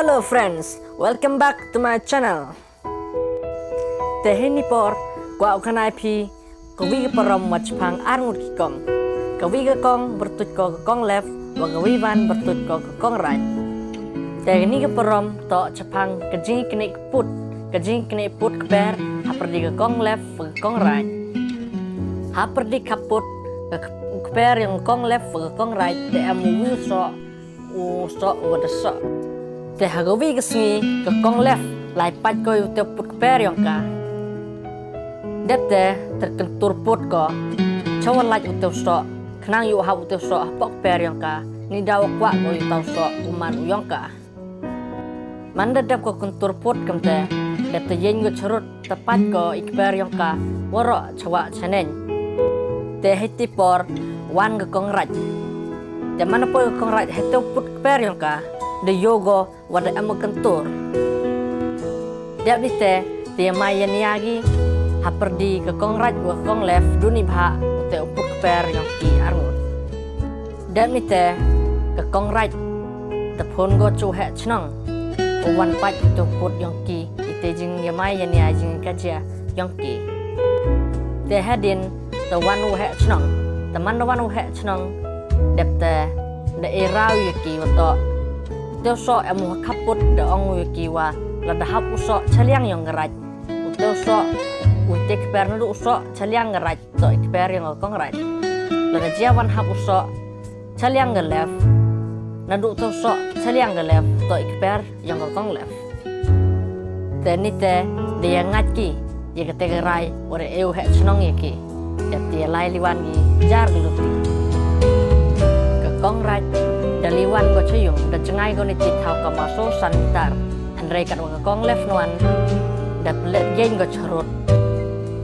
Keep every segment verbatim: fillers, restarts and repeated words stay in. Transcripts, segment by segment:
Hello friends, welcome back to my channel. Te heini por, kwah u khana phi, kawi ka parom wa chaphang ar ngut ki kong. Kawi ka kong pyrtuit ko ka kong left, wa kawi wan pyrtuit ko ka kong right. Te kani ka parom toh chaphang ka jingkynni put, ka jingkynni put kper, hapyrdi ka kong left, wa ka kong right. Hapyrdi khap put, ka kper yong ka kong left, wa ka kong right, te em u soh, u soh, u wa da soh. Te ha kawi ka sngi, ka kong left, lai pait ko u tæ put kper yong ka. Dep te, te kyntur put ko, chawa lait u tæ soh, khnang yow hap u tæ soh, hapoh kper yong ka, neidaw kwah ko u tæ soh, u man u yong ka. Manda dep ko kyntur put kamtæ, dep te yeng ko charut, te pait ko i kper yong ka, waroh chawa chaneng. Te heiti por, wan ka kong right. Te manda poi ka kong right, heitæ put kper yong ka, da yoo ko, wa da em u kyntur. Dep ni te, te yamai yania ki, hapyrdi ka kong right wa ka kong left, duni bha, u tæ u put kper yong ki ar ngut. Dep ni te, ka kong right, te phone ko cha u heh chnong, u wan pait u tæ put yong ki, i tæ jingyamai yania jingkajia yong ki. Te hadien, te wan u heh chnong, te manda wan u heh chnong, dep te, da e rau ya ki wa toh, u tæ soh em u ha khap put da ong u ya ki wa, lada hap u soh chaliang yong ka right. U tæ soh, u tæ kper nadooh u soh chaliang ka right, toh i kper yong ka kong right. Lada jia wan hap u soh chaliang ka left, nadooh tæ soh chaliang ka left, toh i kper yong ka kong left. Te ni te, da yangait ki, ya katæ ka rai, wa da e u heh chnong ya ki. Dep te yalai liwan ki, jar ki luti. Ka kong right, da liwan ko cha yung, da jngai ko neitæ thaw kamwa soo san meter. Hynrei katwa ka kong left wan, da plet yeng ko charut.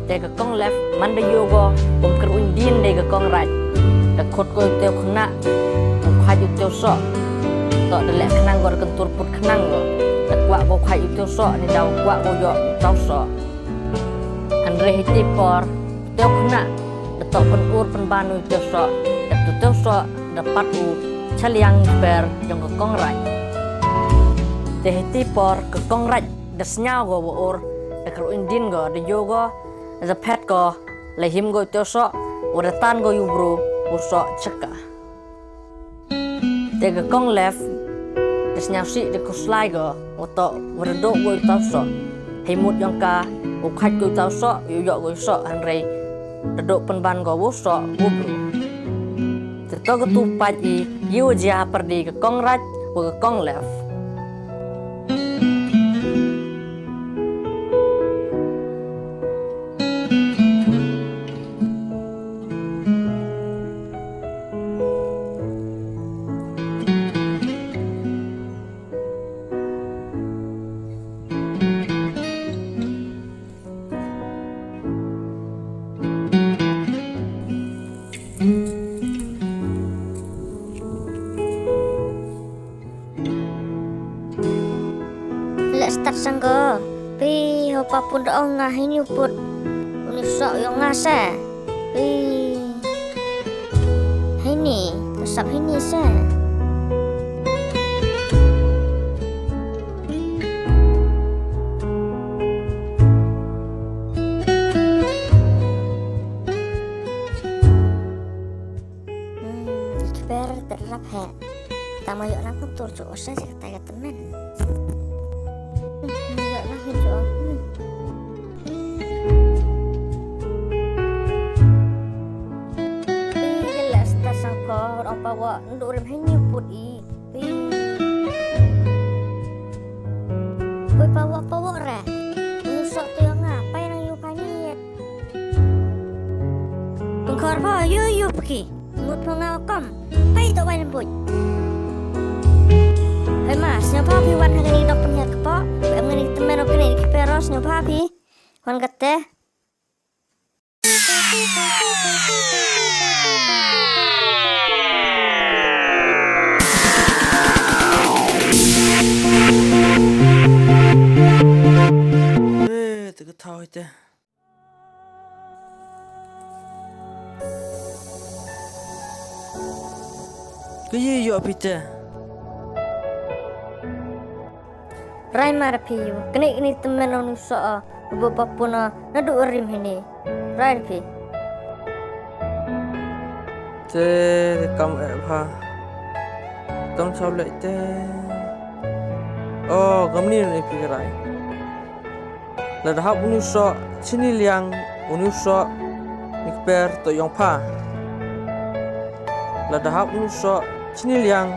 Te ka kong left, manda yoo ko, um kyrwin din de ka kong right. Da khut ko u tæ khynnah, u khait u tæ soh. Toh da leh khnang ko da kyntur put khnang ko. Da kwah ko khait u tæ soh, neidaw kwah ko yoh u tæ soh. Hynrei heiti por, u tæ khynnah, da toh pynur pynban u tæ soh, dep tu tæ soh, da pat u chaliang kper yong ka kong right. Te heiti por, ka kong right, da sñiaw ko wa ur, da kyrwin din ko, da yoo ko, da phet ko, la him ko u tæ soh, wa da tan ko u bru, u soh chaka. Te ka kong left, da sñiawsih da khuslai ko, wa toh, wa da dooh ko u tæ soh. Hei mut yong ka, u khait ko u tæ soh, u yoh ko u soh, hynrei, da dooh pynban ko u soh, u bru. Te toh katu pait i, yow jia hapyrdi ka kong right, wa ka kong left. Leh stad sang ko. Phi, ho pa pun da ong nga heini u put. Uni soh yong nga se. Phi. Heini, ka sap heini se. Hmm, i kper te rap he. Tang ma yoh nang kyntur chu o sa chi kata ka tymmen. Hmm, ma yoh nang hi chu o. Hmm. Phi, ka leh stad sang pho, ong pa wa, ndu rem heini u put i. Phi. Poi pa wa, pa wa re. Ni soh tu yong nga, pa nang yoh pa ni yet. Pynkhor pho, yu, yu phi ki. Mut pho nga wa kom. Pait toh wai lem puit. Hei ma, sñiawbha phi wan ha kani ka dok pynhiar kpoh. Em kani ka tymmen o kani ki pero, sñiawbha phi. Wan kate. Eh, te ka thaw ite. Ka yi yoh phi te. Rai ma ra phi u. Kani kani tymmen ong u soh o. Ubu papuna na du rim hini. Rai ra phi. Te kam e bha. Kam chaw le te. O, kam ni ni phi ka rai. Lada hap uni u soh chini liang, uni u soh ni kper to yong pha. Lada hap uni u soh chini liang,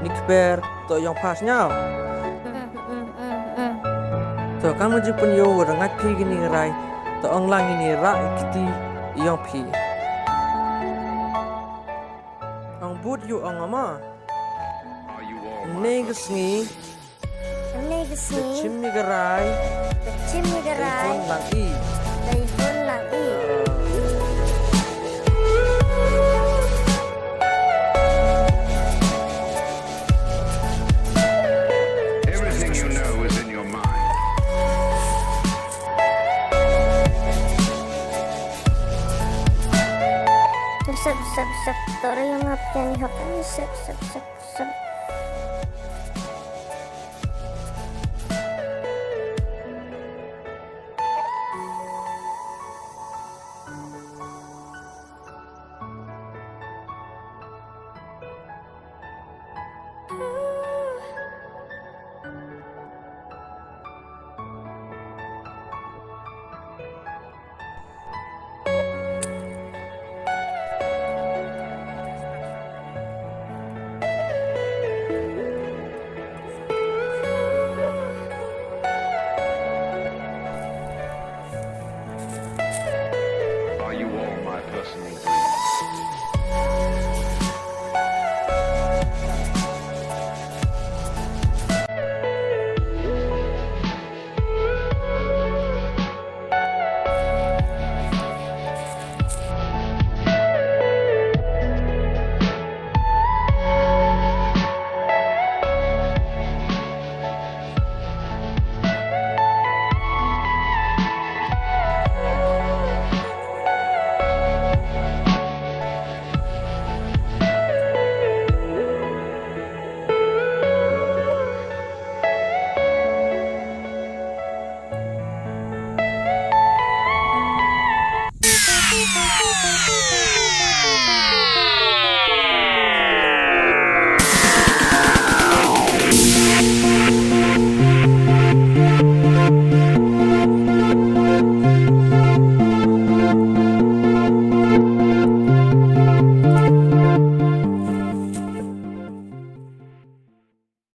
ni kper to yong pha sñiaw. To kam ji pun yo wa da ngat phi kini rai, to ong lang ini ra kiti yong phi. Ong but yu ong ama. Nei ka sngi. Nei ka sngi. Chim ni ka rai. Chim ni ka rai. Dei hun lang i. Dei hun lang i. Everything you know is in your mind. Sep, sep, sep. Tori yung hap yan, hap yan. Sep, sep, sep, sep.